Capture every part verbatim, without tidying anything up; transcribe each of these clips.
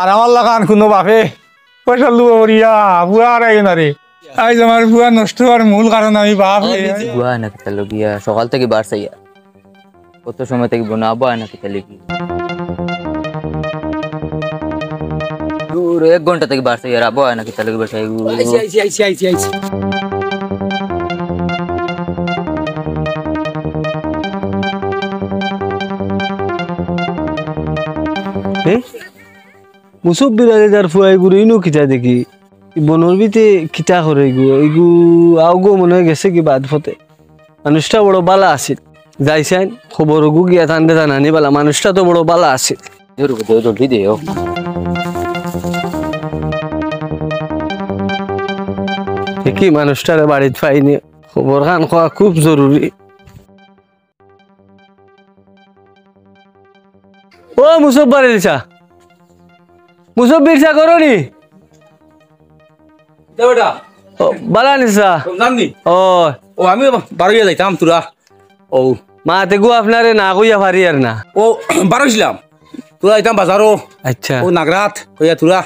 আর আমার লাখান কুনু বাপে পয়সার লোভে পড়িয়া ফুয়া হারাইও না রে। আইজ আমার ফুয়া নষ্ট অওয়ার মূল কারণ আমি বাপ রে। ফুয়া না কিতা লগিয়া সকাল থাকি বার চাইয়া। কত সময় থাকি বনো আব্বা না কিতা লগি। দূর এক ঘন্টা থাকি বার চাইয়া, আব্বা না কিতা লগি বার চাইয়া। আইছি, আইছি, আইছি, আইছি, আইছি। এ? মুসব্বির আলী তার ফুয়া ইগুরে ইনো কিতা দেখি? ই বনর ভিতরে কিতা করে ইগু? ইগু আউগু মনে অয় গেছে কি বাদ পথে। মানুষটা বড় বালা আছিল। যাইছাইন, খবর ওগু গিয়া তানরে জানানি বালা। মানুষটা তো বড় বালা আছিল। জলদি দে, জলদি দে, ও। দেখি মানুষটারে বাড়িত পাইনি। খবর খান কওয়া খুব জরুরি। ও মুসব্বির আলী চা, মুসব্বির চা করো নি? দে বেটা। ও, বালা নি চা? রমজান নি? ও। ও, আমি বারইয়া যাইতাম তোরা। ও। মাতে গু আপনারে না কইয়া পারি আর না। ও, বারইছিলাম। তোরা যাইতাম বাজারো। আচ্ছা। ও নাগরাত, কইয়া তোরা।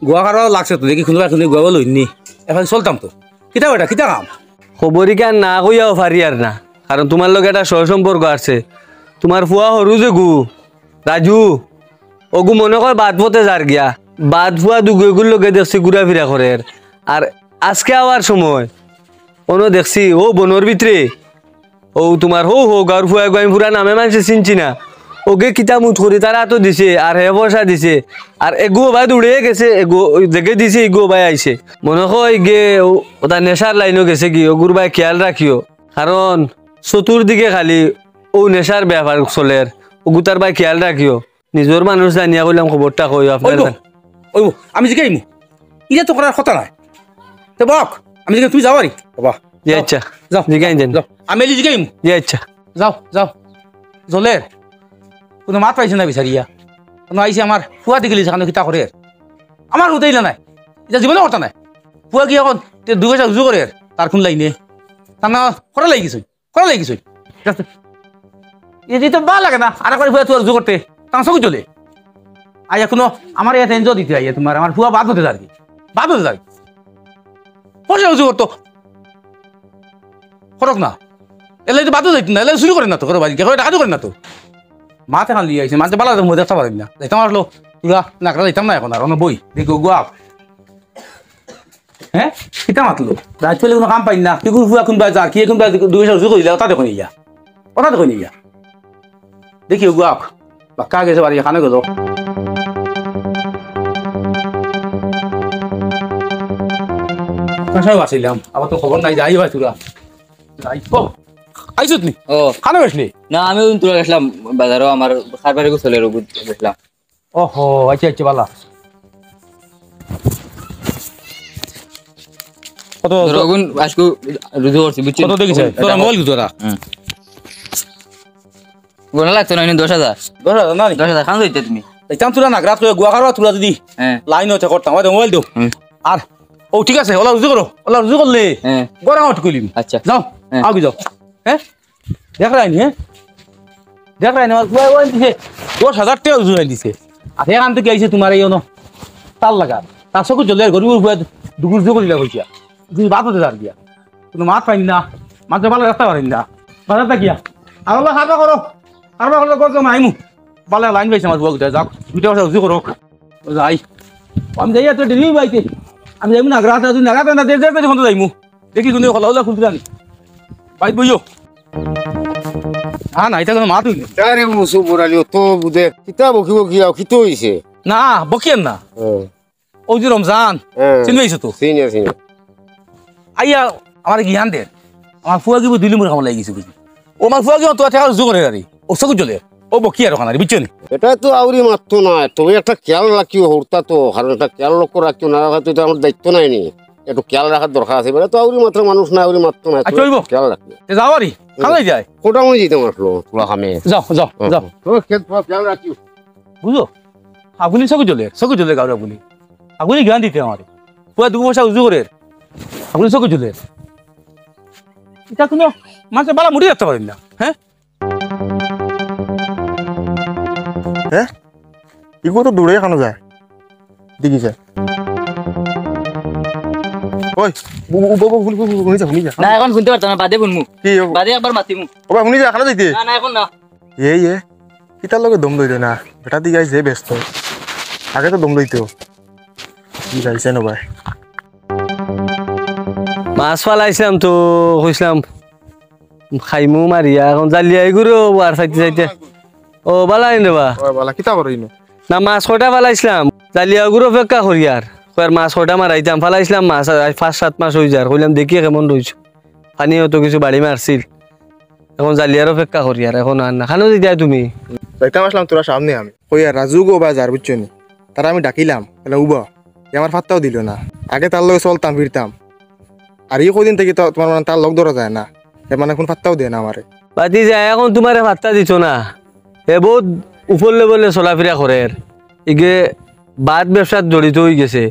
গুয়া কারো লাগছে তো, দেখি কুনু কুনু গুয়া লইনি। এখন চলতাম তো। কিতা বেটা, কিতা কাম? খবরই কান না কইয়াও পারি আর না, কারণ তুমার লগে একটা সহসম্পর্ক আছে। তুমার ফুয়া হরু যে গু, রাজু, ওগু মনে কয় বাদ পথে যার গিয়া। বাদ ফুয়া দুগু এগুর লগে দেখছি ঘুরাফিরা করের। আর আজকে আওয়ার সময় অনো দেখছি ও বনর ভিতরে ও তুমার হো হো গাউর ফুয়া এগু আমি পুরা নামে মানষে চিনছি না। ওগে কিতা মুত করি তার আতো দিছে, আর হে পয়সা দিছে, আর এগু বাই দৌড়ে গেছে, এগু ওই দেখে দিছে, এগু বাই আইছে। মনে কয় গে ও-, ওটা নেশার লাইনও গেছে কি, ওগুর বাই খেয়াল রাখিও। কারণ চতুর্দিকে খালি ও নেশার ব্যাপার চলের, ওগুতার বাই খেয়াল রাখিও। নিজর মানুষ জানিয়া কইলাম খবরটা কই আপনার ওইবো, জান। ওইবো, আমি জিগাইমু। ইটা তো করার কথা নায়। তে বক, আমি জিগাই, তুমি যাও আরি। বাবা, জি যাও, আচ্ছা। যাও, জিগাই দেন। যাও। আমি এলি জিগাইমু। জি আচ্ছা। যাও, যাও। জলের। কুনু মাত পাইছে না বিচারিয়া। কুনু আইছে আমার ফুয়া দেখিলিছে, কেন কিতা করের? আমার হুদাইলা নায়। ইটা জীবনে করতা নায়। ফুয়া কি এখন তে দুই পয়সা উজু করের? তার কুন লাইনে? তার না করা লাগিছে। করা লাগি কিছু। Just, এ যে তো বা লাগে না, আর একবার ফুয়া তুই উজু করতে, তার চকু জ্বলে। আইয়া কুনু আমার ইয়াত এনজিও দিতে আইয়া তুমার, আমার ফুয়া বাদ হতে যার কি? বাদ হতে যার কি? পয়সা উজু করতো। করক না। এলে তো বাদ হতে যাইতো না, এলে শুরু করে না তো, করো বাড়ি, কেউ ডাকাতি করে না তো। মাতে খান লিয়ে আইছে, মাতে বালা মধ্যে দেখতে পারেন না। যাইতাম আসলো, তোরা নাকড়া যাইতাম না এখন আর, অন্য বই, দেখো গুয়াপ। হ্যাঁ? কিতা মাতলো? রাইত অইলে কুনু কাম পাইন না। কি কুনু ফুয়া কুনবা যার, কি কুনবা দুই পয়সা রুজি করিলা, ওটা দেখো ইয়া। ওটা দেখো ইয়া। দেখি, ওগুয়া আউক। বাক্কা গেছে বাড়ি, এখানো গেল। বাসায় আছিলাম, আবার তো খবর নাই, যাই ভাই তোরা। যাই। ও, আইছত নি? ও। খানো গেছলি? না, আমি ওই তোরা গেছিলাম বাজারও, আমার কারবারে গোসলের ওগুত গেছিলাম। ওহো, আচ্ছা, আচ্ছা, বালা। কত, ধরো, অগুন আজকে রুজু করছি, বুঝছো? কত দেখি স্যার? তোরা মোবাইল গুজরা। হুম। গোনা লাগতো না, এনে দশ হাজার। দশ হাজার না নি? দশ হাজার, খান দিতে তুমি। এই চাম তোরা নাগরাত করে গুয়া খাওয়া তোরা যদি হ্যাঁ। লাইন হতে করতাম, আমাদের মোবাইল দেও। হুম। আর, ও ঠিক আছে, ওলা রুজু করো, ওলা রুজু করলে হ্যাঁ। গরম আউট করিম। আচ্ছা। যাও, হ্যাঁ। আগে যাও। হ্যাঁ? দেখরায়নি, হ্যাঁ? দেখরায়নি, আমার ফুয়ায় ওয়াইন দিছে, দশ হাজার টেকা উজু ওয়াইন দিছে। আর এখান থাকি আইছে তুমার এই অনো তার লাগা। তার চকু জ্বলে, গরিবর ফুয়ায় দুগুর জুগুর ইলা কইছিয়া। তুমি বাদ হতে যার গিয়া। কুনু মাত পাইন না, মাঝে বালা রাস্তা পারেন না। বাজার থাকিয়া। আর আল্লাহ খাবা করো, খাবা করো, গরম আইমু। বালা লাইন পাইছে আমার ফুয়া গুটায়, যাক, দুইটা পয়সা উজু করো। ও যাই। আমি যাই এত দেরি বাইতে। আমি যাইমু না, রাত আছে, না, রাত না, দেড়, দেড় বাজে পর্যন্ত যাইমু। দেখি কুনু খোলা খোলা খুলতে জানি। বাইত বইও। হ্যাঁ, না, এটা কুনু মাত অইল। আরে মুসু বুড়ালি, অত বুঝে। কিতা বকি বকি আও, কিতা অইছে? না, বকিয়ার না। হ্যাঁ। ওই যে রমজান, হ্যাঁ। চিনি পাইছো তো? চিনি, চিনি। আইয়া, আমার কি হান দে? আমার ফুয়া কি দিলি মুর খামলা গেছে বুঝি। ও আমার ফুয়া কি তো টেকা রুজু করে আরে। ও চকু জ্বলে। ও বকি আর ওখানে, বুঝছো নি? এটা তো আউরি মাততো না, তুমি একটা খেয়াল রাখিও, হুরতা তো, কারণ একটা খেয়াল লক্ষ্য রাখিও, না রাখা তো এটা আমার দায়িত্ব নাই নি। একটু খেয়াল রাখার দরকার আছে, এটা তো আউরি মাত্র মানুষ না, আউরি মাততো না, আচ্ছা, তুমি অইবো। খেয়াল রাখিও। এ যাও আরি, খালাই যায়। কোটা মনে যেতাম আসলো, তোলা খামে। যাও, যাও, হ্যাঁ। যাও। তোমার খেয়াল, তোমার খেয়াল রাখিও। বুঝো? আগুলি চকু জ্বলে, চকু জ্বলে গাউরা আগুলি। আগুলি জ্ঞান দিতে আমারে। পুরা দুগু পয়সা উজু করে। আগুলি চকু জ্বলে। এটা কুনু মাঝে বালা মুড়ি রাখতে পারেন না, হ্যাঁ? হ্যাঁ? ইগু তো দূরে খানো যায়। দেখি স্যার। ওই, উ-, উ-, উ-, হুনি যা, হুনি যা, হুনি যা। না, এখন হুনতে পারতাম না, বাদে হুনমু। কি ও? বাদে একবার মাতিমু। ওবা, হুনি যা, খানো যাইতে? না, না, এখন না। এ, এ, কিতার লগে দম লইতো না? বেটা দিকে আইছে ব্যস্ত। আগে তো দম লইতো। কি যাইছে না ভাই? মাছ ফালাইছিলাম তো, কইছিলাম খাইমু মারিয়া, এখন জালিয়া ইগুরে আর চাইতে চাইতে। ও, বালা আইন রে বা। ও, বালা, কিতা করো ইনো? না, মাছ কয়টা ফালাইছিলাম, জালিয়া ইগুরে অপেক্ষা করিয়ার। কয়ার মাছ কয়টা মারাইতাম, ফালাইছিলাম মাছ, আজ পাঁচ সাত মাস অই যার। কইলাম, দেখি কেমন রইছে। পানি অত কিছু বাড়ি মারছিল। এখন জালিয়ার অপেক্ষা করিয়ার, এখন আর না। খানো যাইতায় তুমি? যাইতাম আসলাম তোরা সামনে আমি। কইয়া রাজু গো বা যার বুঝছো নি? তারা আমি ডাকিলাম, তাহলে উবা। এ আমার পাত্তাও দিল না। আগে তার লগে চলতাম ফিরতাম। আর ই কদিন থাকি তো তোমার মানে তার লগ ধরা যায় না। এ মানে কোন পাত্তাও দেয় না আমারে। বাতি যায়, এখন তোমারে পাত্তা দিত না। এ বহুত উপর লেভেলে চলাফিরা করের। ইগে বাদ ব্যবসাত জড়িত অই গেছে।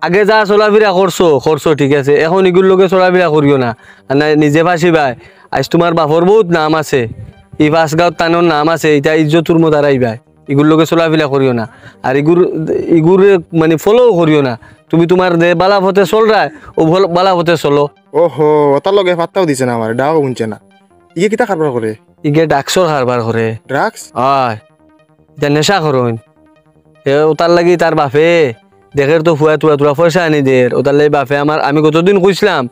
আগে যা চলাফিরা করছো, করছো ঠিক আছে। এখন ইগুর লগে চলাফিরা করিও না। আর না নিজে ফাঁসিবায়। আজ তোমার বাপর বহুত নাম আছে। ই পাঁচ গাঁওত তানর নাম আছে। ইটা ইজ্জতর মতো হারাইবায়। ইগুর লগে চলাফিরা করিও না। আর ইগুর, ইগুরে মানে follow করিও না। তুমি তোমার যে বালা পথে চলরায়, ও ভল-, বালা পথে চলো। ওহো, ওটার লগে পাত্তাও দিছে না আমার, ডাকও শুনছে না। ইগে কিতা কারবার করে? ইগে drugsর কারবার করে। Drugs? অয়। ইটা নেশা করইন। এ, ওটার লাগি তার বাপে দেখের তো ফুয়া তুরা তুরা পয়সা আনি দের। ওটার লাগি বাপে আমার, আমি গতদিন কইছিলাম,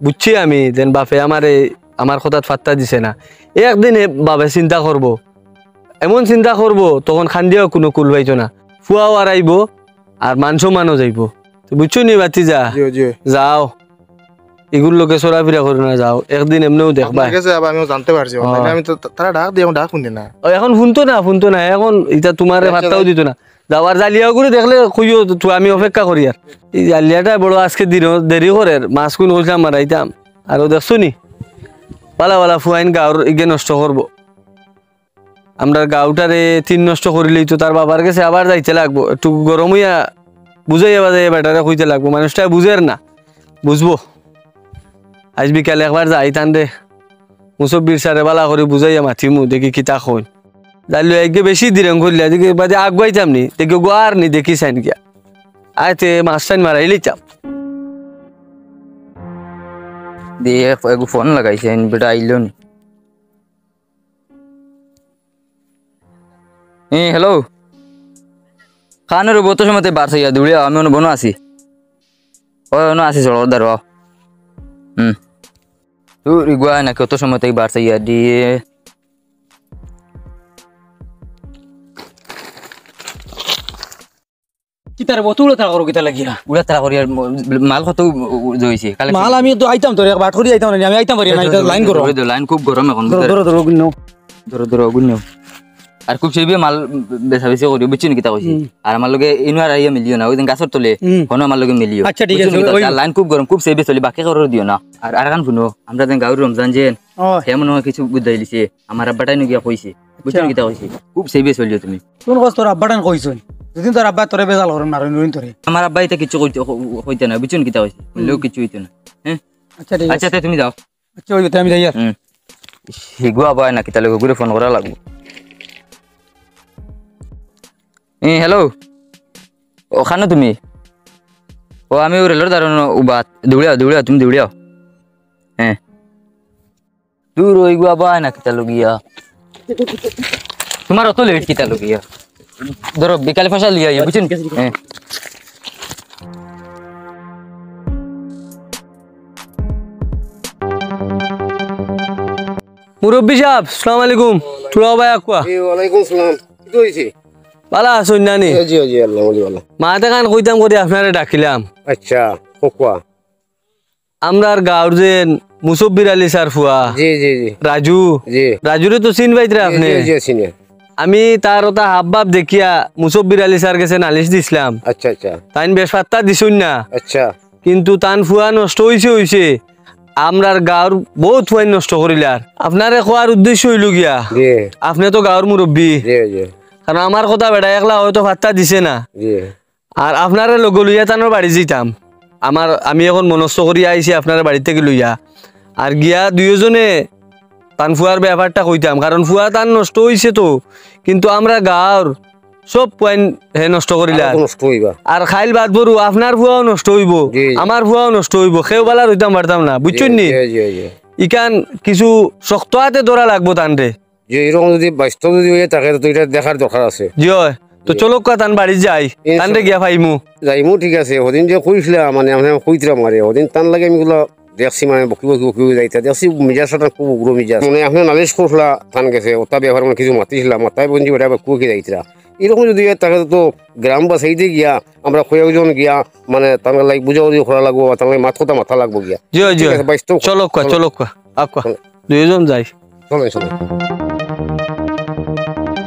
বুঝছি আমি, যেন বাপে আমারে, আমার কথাত পাত্তা দিছে না। একদিন এ বাপে চিন্তা করবো, এমন চিন্তা করবো, তখন কান্দিয়াও কুনু কুল পাইতো না। ফুয়াও হারাইবো, আর মান সম্মানও যাইবো। তো বুঝছো নি, বাতি যা? জি, জি। যাও। ইগুর লগে চলাফিরা করো না, যাও। একদিন এমনেও দেখবায়। ঠিক আছে, আবার আমিও জানতে পারছি। অ। নাইলে আমি তো তা-, তারা ডাক দিয়ে, এখন ডাক শুনতে না। ও, এখন শুনতো না, শুনতো না। এখন ইটা তোমারে আচ্ছা, পাত্তাও যাও। দিত না। যাও, আর জালিয়া ইগুরে দেখলে কইও, তো আমি অপেক্ষা করিয়ার। ই জালিয়াটা বড় আজকে দিন দেরি করের, মাছ কুন কইছিলাম মারাইতাম। আর ও দেখছো নি? বালা বালা ফুয়াইন গাঁওর ইগে নষ্ট করবো। আমরার গাঁওটারে তিন নষ্ট করিলেই তো তার বাবার গেছে আবার যাইতে লাগবো। একটু গরম অইয়া বুঝাইয়া বাজাইয়া বেটারে কইতে লাগবো। মানুষটা বুঝের না, বুঝবো। আজ বিকালে একবার যাই তানরে, মুসব্বির স্যারে বালা করি বুঝাইয়া মাতিমু, দেখি কিতা কইন। যাইলে একগে বেশি দিরাং করিলা, দেখি বাদে আগুয়াইতাম নি, দেখি গো আর নি, দেখি চাইন গিয়া। আইতে মাছ চাইন মারাই লইতাম। দিয়ে এক, এক ফোন লাগাইছে, বেটা আইলো নি। এ, hello। খানো রে, অত সময় তে বার চাইয়া দৌড়িয়া, আমি অনো বনো আছি। ও, অনো আছি, চলো, দাঁড়াও। হুম। তুই রিগুয়া নাকি অত সময় তে বার চাইয়া দিয়ে? কিতা রে, অত উড়াতাড়া করো কিতা লাগিয়া? উড়াতাড়া করি আর ম-, মাল কত উ-, উ-, জইছে, কালেকশন মাল আমি তো আইতাম তোরে, এক বাট করি আইতাম না, আমি আইতাম পারি না, ধরো, এটা ধরো, লাইন ধরো, করো। ধরো, ধরো, লাইন খুব গরম এখন, ধরো, বুঝছো? ধরো, ধরো, অগুন নেও। ধরো, ধরো, অগুন নেও। আর খুব সেবে মাল বেচাবেচি করিও, বুঝছো নি কিতা কইছি? হুম। আর আমার লগে ইনো আর আইয়া মিলিও না, ওই দিন গাছর তলে, হুম। হনো আমার লগে মিলিও। আচ্ছা, ঠিক বুঝছো আছে, নি কিতা ওই কইছি? আর লাইন খুব গরম, খুব সেবে চলি, বাকি খবর দিও না। আর, আর কান শুনো, আমরা যেন গাউর রমজান যেন, ও। হে মনে হয় কিছু বুঝাই দিছে, আমার আব্বাটাই নু গিয়া কইছে। বুঝছো নি কিতা কইছি? খুব সেবে চলিও তুমি। কোন কস তোর আব্বাটান কইছইন? দুদিন তোর আব্বা তোরে বেজাল করইন না, রইন রইন তোরে। আমার আব্বা ইতা কিচ্ছু কইতে, ক-, কইতে না, বুঝছো নি কিতা কইছি? বললেও কিচ্ছু হইতো না। হ্যাঁ? আচ্ছা, ঠিক আছে। আচ্ছা, তে তুমি যাও। আচ্ছা, ওই তো আমি যাই আর। হুম। হিগুয়া ভাই না কিতা লগে ঘুরে ফোন করা লাগবো। এ, hello। ওখানো তুমি? ও, আমি ওই রেলর দাঁড়ানো উবাত। দৌড়িয়াও, দৌড়িয়াও, তুমি দৌড়িয়াও। হ্যাঁ। দূর ওই গুয়া বায় না কিতা লগিয়া? তোমার অত লেট কিতা লগিয়া? ধরো, বিকালে পয়সা লইয়া আইও, বুঝছো নি? হ্যাঁ। মুরব্বি সাব, সালাম আলাইকুম। তুলাও ভাই আকুয়া। জি, ওয়ালাইকুম সালাম। কিতা হইছে? বালা আছইন নানি? জি, জি, জি, আল্লাহ, ওলি আল্লাহ। মাত এখান কইতাম করি আপনারে ডাকিলাম। আচ্ছা, কোয়া। আমরার গাঁওর যে মুসব্বির আলী স্যার ফুয়া, জি, জি, জি। রাজু, জি। রাজুরে তো চিন পাইতরা জি, আপনি? জি, জি, চিনি। আমি তার ওটা হাবভাব দেখিয়া মুসব্বির আলী স্যার গেছে নালিশ দিছিলাম। আচ্ছা, আচ্ছা। তাইন বেশ পাত্তা দিছইন না। আচ্ছা। কিন্তু তান ফুয়া নষ্ট হইছে, হইছে। আমরার গাঁওর বহুত ফুয়াইন নষ্ট করিলার। আপনারে কওয়ার উদ্দেশ্য হইল গিয়া, জি। আপনি তো গাঁওর মুরব্বি। জি, জি। কারণ আমার কথা বেটা একলা হয়তো পাত্তা দিছে না। জি। আর আপনারে লগে লইয়া তানোর বাড়ি যাইতাম। আমার, আমি এখন মনস্থ করিয়া আইছি আপনারে বাড়ি থাকি লইয়া। আর গিয়া দুইওজনে তান ফুয়ার ব্যাপারটা কইতাম, কারণ ফুয়া তান নষ্ট হইছে তো, কিন্তু আমরা গাঁওর সব পুয়াইন হে নষ্ট করিলা। আর তো নষ্ট অইবা। আর খাইল বাদ বরু আপনার পুয়াও নষ্ট অইবো, জি, জি। আমার পুয়াও নষ্ট অইবো, কেউ বালা রইতাম পারতাম না, বুঝছইন নি? জি, জি, জি। ইখান কিছু শক্ত আতে ধরা লাগবো তানরে। যে এরকম যদি বাস্তব যদি অইয়া থাকে, তো ইটা দেখার দরকার আছে। জি অয়। তো জি। চলউক্কা তান বাড়িত যাই, ইনশাআল্লাহ। তানরে গিয়া পাইমু। যাইমু, ঠিক আছে। হদিন যে কইছলা, মানে, আমি কইতরা মারে, হদিন তান লাগি আমি ইগুলা দেখছি, মানে, বকি বকি বকি বকি যাইতা। দেখছি মিজাজটা খুব উগ্র মিজাজ। মানে, আপনে নালিশ করছলা তান গেছে, ওটা ব্যাপারে মানে কিছু মাতিছলা, মাতায় বঞ্জি বেটা বকি বকি যাইতরা। এরকম যদি অইয়া থাকে, তো গ্রাম বাসাইতে গিয়া, আমরা কয়েকজন গিয়া, মানে, তান লাগি বুঝাবুঝি করা লাগবো, বা তান লাগি মাত কথা মাতা লাগবো গিয়া। জি অয়, জি অয়। ঠিক আছে, বাস্তব চলউক্কা, চলো। চলউক্কা, আউক্কা। চলো। দুইজন যাই। চলো, চলো।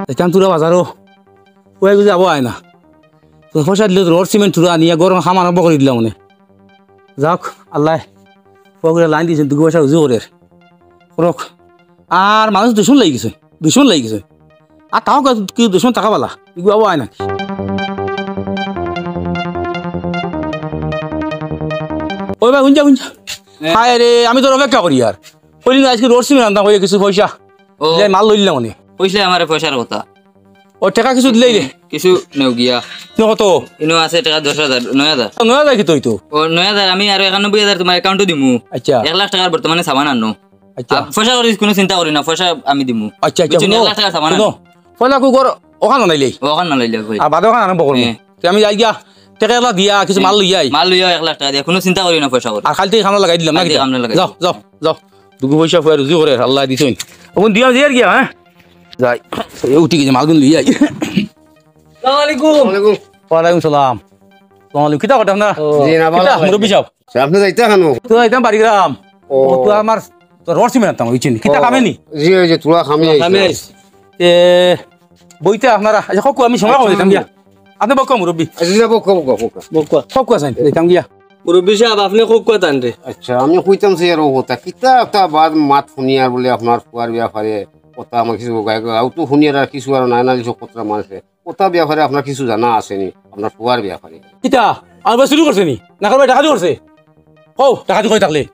যাইতাম থুড়া বাজারো। ওই বুঝে আবো আয় না। তো পয়সা দিলে তো রড সিমেন্ট থুড়া আনিয়া গরম খাম আরম্ভ করি দিলাম মনে। যাউক, আল্লায় পুয়া করে লাইন দিছইন, দুগু পয়সা রুজি করের। করউক। আর মানুষ দুশমন লাগি গেছে, দুশমন লাগি গেছে। আর তাও কা-, কি দুশমন থাকা বালা, ইগু আবো আয় নাকি? ওই ভাই, হুনছা, হুনছা। হ্যাঁ। হায় রে, আমি তোর অপেক্ষা করি আর। কইলি না, আইজকে রড সিমেন্ট আনতাম, কইয়া কিছু পয়সা। ও। যাই মাল লইলাম উনি। কইছলে আমারে পয়সার কথা। ও টেকা কিছু দিলেই রে। কিছু নেও গিয়া। ন কত? ইনো আছে টেকা দশ হাজার, নয় হাজার। নয় হাজার কিতা অইতো? ও, নয় হাজার, আমি আরো একানব্বই হাজার তুমার অ্যাকাউন্টো দিমু। আচ্ছা। এক লাখ টেকার বর্তমানে সামান আনো। আচ্ছা। আর পয়সা করি কুনু চিন্তা করি না, পয়সা আমি দিমু। আচ্ছা, আচ্ছা, বুঝছো নি? হুনো, এক লাখ টেকার সামান হুনো। আনো। পয়লা কুকর ওখান আনাইলে। ওখান আনাইলে, কই। আর বাদে ওখান আরম্ভ করমু। হ্যাঁ। তে আমি যাই গিয়া, টেকা এলা দিয়া, কিছু মাল লইয়া আই। মাল লইয়া এক লাখ টেকা দিয়া, কুনু চিন্তা করিও না পয়সা করি। আর কাইলতে খানো লাগাই দিলাম, না কাইলতে কিতা? খানো লাগাই যাও, দিলাম। যাও, যাও। দুগু পয়সা ফুয়া রুজি করের, আল্লায় দিছইন। অখন দিয়া যাই আর গিয়া, হ্যাঁ? যাই। এ উঠি গেছে, মালগুন লইয়া আই। আসসালামু আলাইকুম। ওয়ালাইকুম। ওয়ালাইকুম সালাম। আসসালামু আলাইকুম। কিতা করতে আপনারা? ও। জি না, ভালা আছি। মুরব্বি সাব। আচ্ছা, আপনে যাইতা খানো? তো যাইতাম বাড়ি গ্রাম। ও। ও, তো আমার, তো রড সিমেন্ট আনতাম, বুঝছইন নি? কিতা ও। কামে নি? জি, ওই যে তুলা কামে আইছে। কামে আইছে। এ, বইতা আপনারা, আচ্ছা, কউক্কা, আমি সময় কম দিতাম গিয়া। আপনে বউক্কা মুরব্বি। আচ্ছা, আচ্ছা, বউক্কা, বউক্কা, বউক্কা। বউক্কা, কউক্কা চাইন, দিতাম গিয়া। মুরব্বি সাব, আপনে কউক্কা তানরে। আচ্ছা, আমি কইতাম চাই আর ও কথা। কিতা একটা বাদ মাত হুনিয়ার বুলে আপনার ফুয়ার ব্যাপারে কথা আমার কিছু গায়ে গায়ে তো হুনিয়ার আর কিছু আর নাই না কিছু কথা মানছে। কথা ব্যাপারে আপনার কিছু জানা আছে নি? আপনার ফুয়ার ব্যাপারে। কিতা? আমার ভাই চুরি করছে নি? না, আমার ভাই ডাকাতি করছে? কও, ডাকাতি কই থাকলে?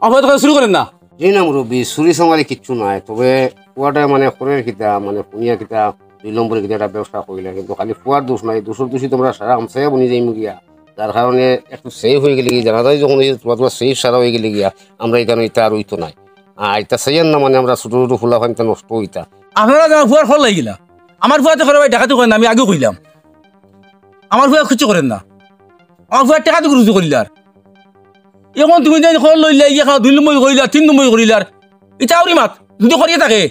আমার ভাই তো চুরি করের না। জি না মুরব্বি, চুরি চামারি কিচ্ছু নাই, তবে ফুয়াটা মানে করের কিতা, মানে হুনিয়া কিতা, দুই নম্বরে কিতা একটা ব্যবসা করিলা, কিন্তু খালি ফুয়ার দোষ নাই, দোষর দোষী তোমরা সারা হামসায়া বনি যাইমু গিয়া, যার কারণে একটু সেফ অই গেলে গিয়া, জানা যায় যখন অই যে তুমার, তুমার সেফ সারা অই গেলে গিয়া, আমরা ইখানো ইতা আর অইতো নায়। আর ইতা চাইয়ার না, মানে আমরা ছোট ছোট ফুলাফান ইতা নষ্ট অইতা। আপনারা যে আমার ফুয়ার খবর লইগেলা, আমার ফুয়া তো করে ভাই ডাকাতি করের না, আমি আগেউ কইলাম। আমার ফুয়া কিচ্ছু করের না। আমার ফুয়া টেকা দি রুজি করিলার। অখন তুমি যেন খবর লইলা, ইয়া খাও, দুই নম্বরি করিলার, তিন নম্বরি করিলার। ইতা আউরি মাত, যদি করিয়া থাকে,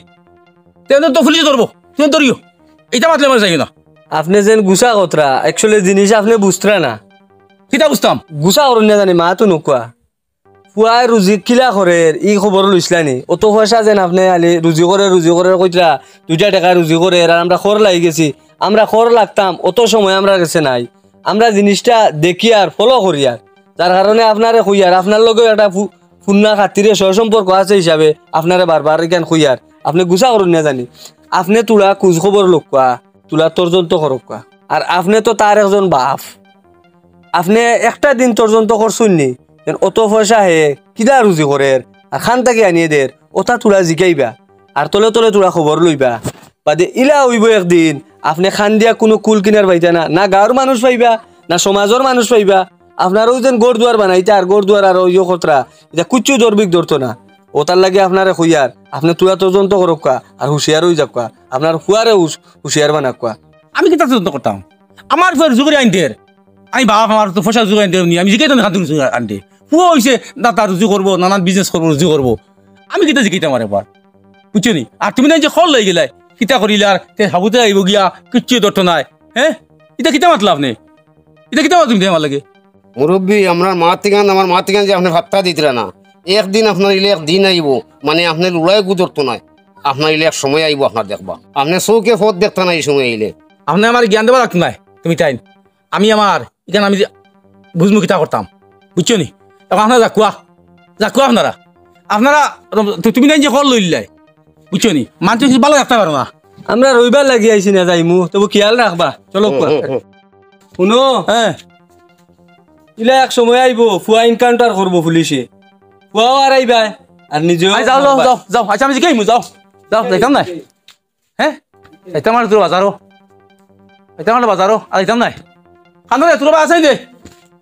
তে তো পুলিশে ধরবো, তুমি ধরিও। ইতা মাতলে আমার যাইও না। আপনে যেন গুছা কতরা, actually জিনিস আপনে বুঝতরা না। কিতা বুঝতাম? গুছা করইন না জানি, মাত হুনউক্কা। ফুয়ায় রুজি কিলা করের, ই খবর লইছলা নি? অত পয়সা যেন আপনে আলি রুজি করের, রুজি করের কইতরা, দুইটা টেকা রুজি করের, আর আমরা খর লাগি গেছি। আমরা খর লাগতাম, অত সময় আমরার গেছে নাই। আমরা জিনিসটা দেখিয়ার, follow করিয়ার। যার কারণে আপনারে কইয়ার, আপনার লগেও একটা ফু-, ফুন্না খাতিরে সহ-সম্পর্ক আছে হিসাবে আপনারে বারবার ইখান কইয়ার। আপনে গুছা করইন না জানি। আপনে তুলা খুজ খবর লউক্কা, তুলা তর্জন্ত করউক্কা। আর আপনে তো তার একজন বাফ। আপনে একটা দিন তর্জন্ত করছইন নি? যেন অত পয়সা হে কিলা রুজি করের, আর খান থাকি আনিয়া দের, অতা তুলা জিকাইবা। আর তলে তলে তুলা খবর লইবা। বাদে ইলা অইবো একদিন, আপনে খান দিয়া কুনু কুল কিনার পাইতা না, না গাঁওর মানুষ পাইবা, না সমাজর মানুষ পাইবা। আপনারও যেন ঘর দুয়ার বানাইতা, আর ঘর দুয়ার আর অইও কতরা, ইতা কুচ্ছু দরবিক ধরতো না। অতার লাগি আপনারে কইয়ার, আপনে তুলা তদন্ত করউক্কা, আর হুঁশিয়ার অই যাউক্কা, আপনার ফুয়ারে হুশ-, হুঁশিয়ার বানাউক্কা। আমি কিতা তদন্ত করতাম? আমার ফুয়া রুজি করি আনতে, আমি বাপ, আমার তো পয়সা রুজি করি আনতে নি, আমি জিকাইতাম না খান থাকি রুজি আনতে। ফুয়া অইছে দাতা, রুজি করবো, নানান business করবো, রুজি করবো। আমি কিতা জিকাইতাম আরেকবার? বুঝছো নি? আর তুমি না যে খবর লইগেলায়, কিতা করিলার, তে হাবুতে আইবো গিয়া, কিচ্ছু ধরতো নায়। হ্যাঁ? ইতা কিতা মাতলা আপনে? ইতা কিতা মাতলা তুমি আমার লগে? মুরব্বি, আমরার মাত ইখান, আমার মাত ইখান যে আপনে পাত্তা দিতরা না। একদিন আপনার ইলে এক দিন আইবো, মানে আপনে লুড়াই গুজরতো নায়। আপনার ইলে এক সময় আইবো, আপনার দেখবা। আপনে চউখে পথ দেখতা না ই সময় আইলে। আপনে আমারে জ্ঞান দেওয়া লাগতো নায়, তুমি তাইন। আমি আমার, ইখান আমি যে বুঝমু কিতা করতাম। বুঝছো নি? অখন আপনারা যাউক্কা, যাউক্কা আপনারা। আপনারা, তু-, তুমি না যে খবর লইলায়। বুঝছো নি? মানষে কিছু বালা রাখতা পারো না। আমরা রইবার লাগি আইছি না যাইমু, তবু খিয়াল রাখবা। চলউক্কা। হুম, হুম, হুম। হুনো। হ্যাঁ। ইলা এক সময় আইবো, ফুয়া encounter করবো পুলিশে। ফুয়াও হারাইবা, আর নিজেও আই, যাও, যাও, হারবা। যাও, যাও। আচ্ছা, আমি জিকাইমু, যাও। যাও, যাইতাম না। হ্যাঁ? যাইতাম আর তোর বাজারো। আইতাম না বাজারো, আর আইতাম নায়। কানো রে, তোর বাবা আছে নি রে?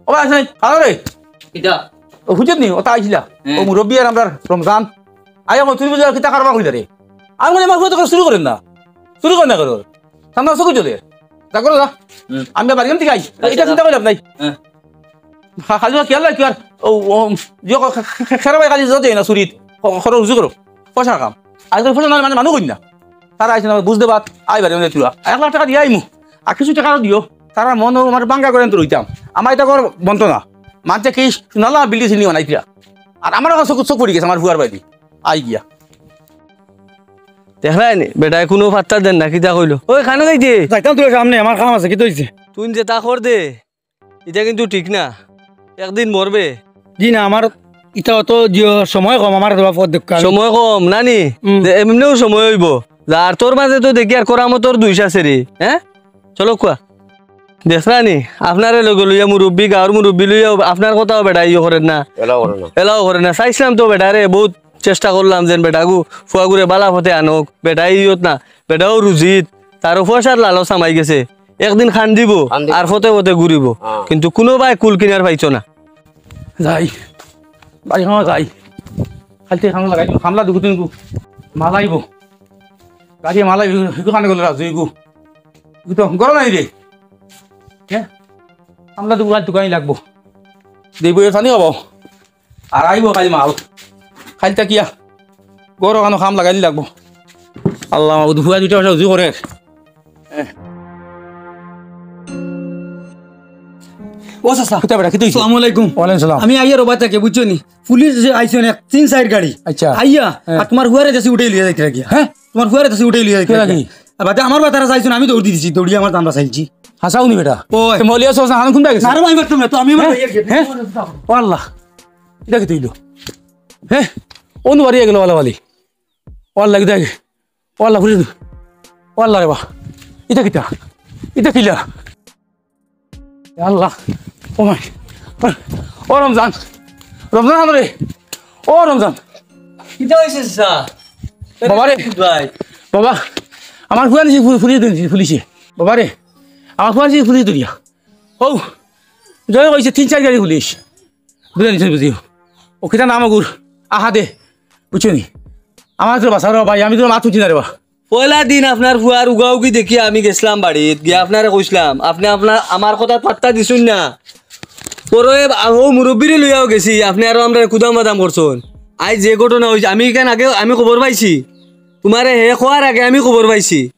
ও বাবা আছে নি? কানো রে? কিতা? ও হুজুর নি, ওটা আইছিলা। হুম। ও মুরব্বি আর আমরার রমজান। আইয়া কই, তুই বুঝলে কিতা কারবার কইলা রে? আমি বলি, আমার ফুয়া তো চুরি করের না। চুরি করের না, করের। সামনে চোখে চলে। যা করো, যা। হুম। আমি বাড়ি থেকে আই। আচ্ছা, এটা যা। চিন্তা করলাম নাই। হ্যাঁ। খা-, খালি খেয়াল রাখিও আর, ও, ও, ইয়ে কর, খে-, খে-, খে-, খেরা ভাই খালি যাতে না চুরিত। খ-, খরচ রুজি করো। পয়সার কাম। আজকাল পয়সা না মানে মানুষ করি না। তারা আইছে না, বুঝতে পার, আই বাড়ি আমাদের চুরা। এক লাখ টাকা দিয়া আইমু। আর কিছু টাকা আরো দিও। তারা মন ও আমার বাঙ্গা করে আনতে রইতাম। আমার এটা কর বনতো না। মানছে কি, শুনালাম বিল্ডিং সিল্ডিং বানাইতিয়া। আর আমার এখন চোখ, চোখ পড়ি গেছে, আমার ফুয়ার বাড়ি। আই গিয়া। দেখলায় নি, বেটায় কুনু পাত্তা দের না, কিতা কইলো? ওই, কানো যাইতে? যাইতাম তো সামনে, আমার কাম আছে, কিতা অইছে? তুই যেতা কর দে, ইটা কিন্তু ঠিক না, একদিন মরবে। জি না, আমার ইটা অত জিও সময় কম, আমার দেওয়া পথ দেখা। সময় কম, না নি? হুম। যে এমনেও সময় অইবো। আর তোর মাঝে তো দেখি আর করামতর দুইশ আছে রে, হ্যাঁ? চলো কুয়া। দেখরা নি, আপনারে লগে লইয়া মুরব্বি, গাঁওর মুরব্বি লইয়া আপনার কথাও বেটায় ইয়ে করের না। এলাও করের না। এলাও করের না। চাইছিলাম তো বেটারে, বউত চেষ্টা করলাম যেন বেটাগু, ফুয়াগুরে বালা পথে আনউক, বেটায় ইয়ত না, বেটাও রুজিত, তারও পয়সার লালচ হামাই গেছে। একদিন কান্দিবো, কান্দিবো। আর পথে পথে ঘুরিবো। হ্যাঁ। কিন্তু কুনু বায় কুল কিনার পাইছো না। যাই, বাড়ি খাওয়া যাই। খালি খামলা লাগাই, খামলা দুগু তিনগু মালাইবো। গাড়ি মালাই, হিগু কানে গেল রাজু, হিগু। হিগু তো গরম নাই রে। হ্যাঁ? খামলা দুগু কাল তুকানি লাগবো। দেবো এর পানি হবো। আর আইবো খালি মাল। খালি তাকিয়া। গরো কানো খাম লাগাইনি লাগবো। আল্লাহ মাবুদ, ফুয়া দুইটা পয়সা উজু করে। ও চাচা। কিতা বেটা, কিতা অইছে? আসসালামু আলাইকুম। ওয়ালাইকুম সালাম। আমি আইয়ার ওবা থাকি, বুঝছো নি? পুলিশ যে আইছে অনেক, তিন চাইর গাড়ি। আচ্ছা। আইয়া, হ্যাঁ। আর তোমার ফুয়ারে দেশে উঠাই লইয়া যাইতে লাগিয়া। হ্যাঁ? তোমার ফুয়ারে দেশে উঠাই লইয়া যাইতে কিতা লাগিয়া। লাগি? আর বাদে আমার বাতারা চাইছো না, আমি দৌড় দি দিছি, দৌড়িয়া আমার দামরা চাইছি। হাসাও নি বেটা? ওই। তে মলিয়া সস না, হান কুনটা গেছে? না রে ভাই, মারতাম না, তো আমি আমার হ্যাঁ? ভাইয়ের গেছে। হ্যাঁ? ও আল্লাহ। ইটা কিতা অইলো? হ্যাঁ? অনু বাড়ি গেল বালা বালি। ও আল্লাহ, ইটা কি? ও আল্লাহ, ঘুরে দে। ও আল্লাহ রে বা। ইটা কিতা? ইটা কিলা? ইয়া আল্লাহ। ও মাই। ও রমজান। রমজান, আনো রে। ও রমজান। কিতা অইছে, চাচা? বাবা রে। ভাই। বাবা, আমার ফুয়া নিছে ফু-, ফুলিয়ে দিন, ফুলিছে। বাবা রে, আমার ফুয়া নিছে ফুলিয়ে ধরিয়া। ও, জয় কইছে তিন চাইর গাড়ি পুলিশ। বুঝে নিছে, বুঝিও। ও কিতা নাম ওগুর? আহা দে। বুঝছো নি? আমার তো বাঁচাও রে ভাই, আমি তো মাত উঠি না রে বা। পয়লা দিন আপনার ফুয়ার উগাউগি দেখিয়া আমি গেছলাম বাড়িত, গিয়া আপনারে কইছলাম, আপনে আপনার, আমার কথার পাত্তা দিছইন না। পরে আ-, অউ মুরব্বিরে লইয়াও গেছি, আপনে আরো আমরারে কুদাম বাদাম করছইন। আইজ যে ঘটনা অইছে, আমি ইখান আগে আমি খবর পাইছি, তুমারে হে কওয়ার আগে আমি খবর পাইছি।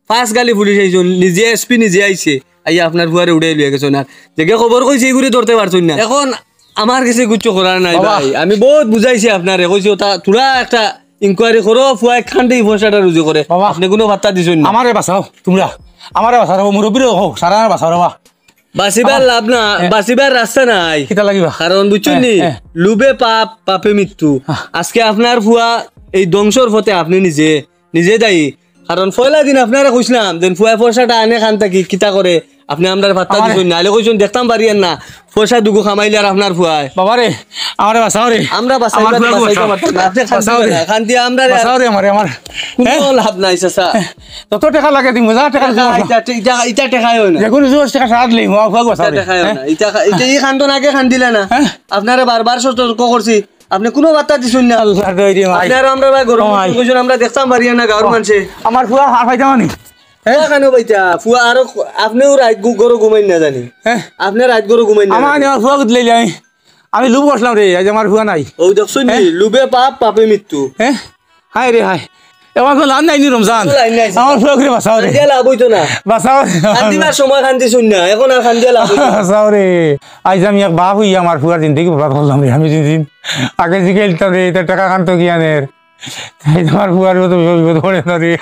পাঁচ গালি পুলিশ আইছইন, নিজে এসপি নিজে আইছে, আইয়া আপনার ফুয়ারে উঠাই লইয়া গেছইন। আর যেগে খবর কইছে, ইগুরে ধরতে পারছইন না। এখন আমার গেছে কিচ্ছু করার নাই বাবা। ভাই, আমি বউত বুঝাইছি আপনারে, কইছি, "ওটা থুড়া একটা ইনকোয়ারি করো, ফুয়ায় কান্দে ই পয়সাটা রুজি করে।" বাবা। আপনে কুনু পাত্তা দিছইন না। আমারে বাঁচাও, তুমরা। আমারে বাঁচাও, মুরব্বিরে কও, সারারে বাঁচাও রে বা। বাঁচিবার বাবা। লাভ না, হ্যাঁ। বাঁচিবার রাস্তা নাই। কিতা লাগিবা? কারণ বুঝছইন হ্যাঁ, নি, হ্যাঁ। লোভে পাপ, পাপে মৃত্যু। হ্যাঁ। আজকে আপনার ফুয়া এই ধ্বংসর পথে আপনে নিজে, নিজে দায়ী। কারণ পয়লা দিন আপনারে কইছলাম, যেন ফুয়ায় পয়সাটা আনে কান থাকি, কিতা করে, আপনে আমরারে পাত্তা আমারে দিছইন না। নাইলে কইছইন, "দেখতাম পারিয়ার না, পয়সা দুগু কামাইলে আর আপনার ফুয়ায়।" বাবা রে, আমারে বাঁচাও রে। আমরা বাঁচাইবার আমার ফুয়ারে বাঁচাইতাম বাঁচাও। পারতাম না। আপনে কান্দিও বাঁচাও রে। না, কান্দিয়া আমরারে আর বাঁচাও রে আমারে, আমার। কুনু হ্যাঁ? লাভ নাই, চাচা। যত টেকা লাগে দিমু, যা টেকা লাগে দিমু। ইটা, ইটা, ইটা টেকায় অয় না। যে কুনু জোর টেকা সাথ লইমু, আমার ফুয়ারে বাঁচাও ইটা রে। টেকায় অয় হ্যাঁ? না। ইটা, ইটা, ই কান্দন আগে কান্দিলা না। হ্যাঁ? আপনারে বারবার সতর্ক করছি। আপনে কুনু পাত্তা দিছইন না। আল্লাহ গো রে মাই। আপনে আরো আমরারে গরম ও মাই। কইছইন, আমরা দেখতাম পারিয়ার না গাঁওর ও, মানষে। আমার ফুয়া আর পাইতাম নি? ফুয়া কেনে পাইতা? ফুয়া আরো, আপনেও রাইত গু-, গরো ঘুমাইন না জানি। হ্যাঁ? আপনে রাইত গরো ঘুমাইন না আমার জানি। আমার ফুয়া কুদলে যাই। আমি লোভ করছিলাম রে, আইজ আমার ফুয়া নাই। অউ দেখছইন নি? হ্যাঁ? লোভে পাপ, পাপে মৃত্যু। হ্যাঁ? হায় রে হায়। এখন তো লাভ নাই নি রমজান। লাভ নাই। আমার ফুয়াগুরে বাঁচাও রে। কান্দিয়া লাভ অইতো না। বাঁচাও রে। কান্দিবার সময় কান্দিছইন না, এখন আর কান্দিয়া লাভ অইতো না। বাঁচাও রে। আইজ আমি এক বাপ অইয়া আমার ফুয়ার জিন্দেগি বরবাদ করলাম রে। আমি জিন্দেগি আগে জিগাইলতাম রে, ইতা টেকা কান থাকি আনের। এই আমার ফুয়ার মতো বিপদ, বিপদ পড়ে না রে।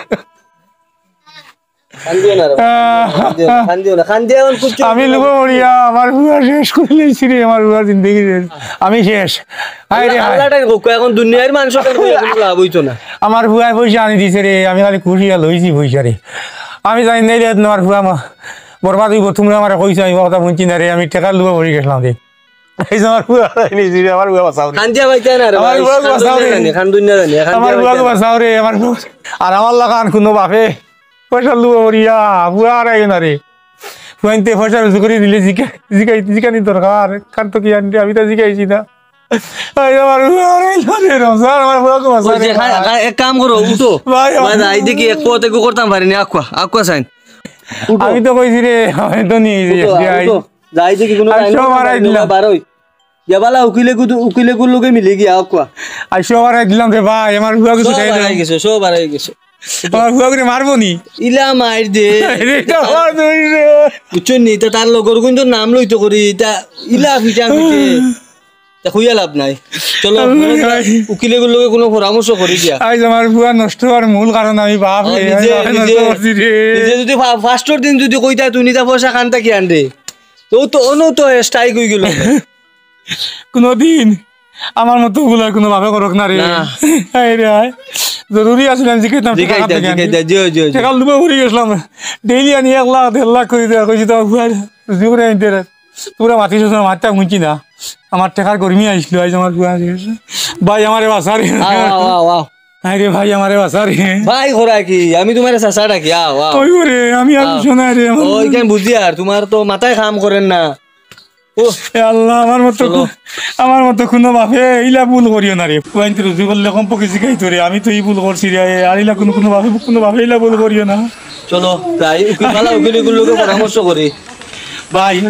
কান্দিও না রে। কান্দিও না, কান্দিও না, কান্দিয়া এখন কুচ্ছু আমি লোভে মরিয়া আমার ফুয়া শেষ করি লাইছি রে, আমার ফুয়ার জিন্দেগি শেষ। আমি শেষ। হায় রে হায়। আল্লাহ তাইন কউক্কা, এখন দুনিয়ার মানষর তাইন কইয়া কুনু লাভ অইতো না। আমার ফুয়ায় পয়সা আনি দিছে রে, আমি খালি খুশি আর লইছি পয়সা রে। আমি জানি না রে, তোমার ফুয়া মা-, বরবাদ অইবো, তুমরা আমারে কইছো, আমি কথা হুনছি না রে, আমি টেকার লোভে মরি গেছলাম রে। এই যে আমার ফুয়া হারাই নিছি রে, আমার ফুয়া বাঁচাও রে। কান্দিয়া পাইতা না রে আমার ভাই, ফুয়া কান্দুন বাঁচাও না রে। জানি, কান্দুন না জানি, কান্দিয়া আমার ফুয়া পাইতা না। বাঁচাও রে, আমার ফুয়া। আর আমার লাখান কুনু বাপে পয়সার লোভে মরিয়া, ফুয়া হারাই না রে। ফুয়াইন্তে পয়সা রুজি করি দিলে জিকা-, জিকাই-, জিকানি দরকার। কার তো কি আনতে? আমি তো জিকাইছি না। আই আমার ফুয়া হারাইলো রে রমজান, আমার ফুয়া কো ওই যে, বাঁচারে। খা-, খা-, এক কাম করো, উঠো। ভাই, ভাই, আমার যাই দেখি, এক পথ এগু করতাম পারিনি, আকুয়া, আকুয়া চাইন। উঠো। আমি তো কইছি রে, আমি তো নিয়ে উঠো, যাই। উঠো। যাই দেখি, কোনো আর লাইন সব করতাম হারাই পারিনি, দিলাম। বারোই। ইয়া বালা, উকিলে গুদু-, উকিলে গুর লগে মিলি গিয়া, আকুয়া। আর সব হারাই দিলাম রে ভাই, আমার ফুয়া কিছু সব খাই হারাই না। গেছে, সব হারাই গেছে। আমার ফুয়া করে মারবো নি? ইলা মাইর দে। এটা আমার দোষ রে। বুঝছো নি? তা তার লগর কিন্তু নাম লইতো করি, তা ইলা ফিটা ফিটে। তা কইয়া লাভ নাই। চলো, আল্লাহ ভাই। উকিলে গুর লগে কোনো পরামর্শ করি দিয়া। আইজ আমার ফুয়া নষ্ট হওয়ার মূল কারণ আমি বাপ ও, রে, আমি নিজে, বাপে নষ্ট নিজে, করছি রে। নিজে যদি ফা-, ফার্স্টর দিন যদি কইতা, "তুই নিতা পয়সা খান থাকি আন রে।" তো, তো, অনু তো স্ট্রাইক হয়ে গেল। কোনোদিন আমার মতো ভুল আর কোনো বাপে করুক না রে। না। আয় রে আয়। জরুরি আসলে আমি জিজ্ঞেস করতাম, জিজ্ঞাই টাকা দে, থাকি জিজ্ঞাই আনতে। দে, জি, জি, জি। টাকার লোভে পড়ে গেছিলাম। ডেইলি আনি এক লাখ, দেড় লাখ করে দেওয়া, কইছি তো আমার ফুয়ার রুজি করে আনতে রে। তোরা মাতিস না, মাততাম শুনছি না। আমার টাকার গরমি আইছিল, আইজ আমার ফুয়া আইছে। ভাই, আমারে বাঁচা রে। আও, আও, আও, আও। আরে ভাই, আমারে বাঁচা রে। ভাই, করা কি? আমি তোমারে চাচা ডাকি, আও, আও। ওই করে, আমি আর আও। শোনা রে, আমার ওই কেন বুঝি আর, তোমার তো মাথায় কাম করেন না। ও। এ আল্লাহ, আমার মতো চলো। কু-, আমার মতো কোনো বাপে ইলা ভুল করিও না রে। ফুয়াইন্তে রুজি করলে কম পক্ষে জিকাইতো রে, আমি তো ই ভুল করছি রে, আর ইলা কোনো, কোনো বাপে, কোনো বাপে ইলা ভুল করিও না। চলো, যাই, উকিল বালা, উকিল এগুর লগে পরামর্শ করি। ভাই,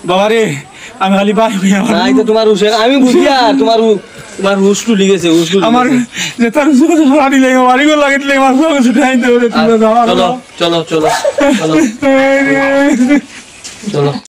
বাবা রে, আমি খালি ভাই, ভাই, আমার না, এটা তোমার হুশ, আমি বুঝি আর তোমার হু-, তোমার হুশ তুলি গেছে, হুশ তুলি আমার গেছে। যে তার হুশ সারা দিলে, বাড়ি ঘর লাগিয়ে দিলে, আমার ফুয়া ছুটে আনতে হবে, তুমি আচ্ছা, যাও, চলো, যাও। চলো, চলো, চলো, এই রে। চলো।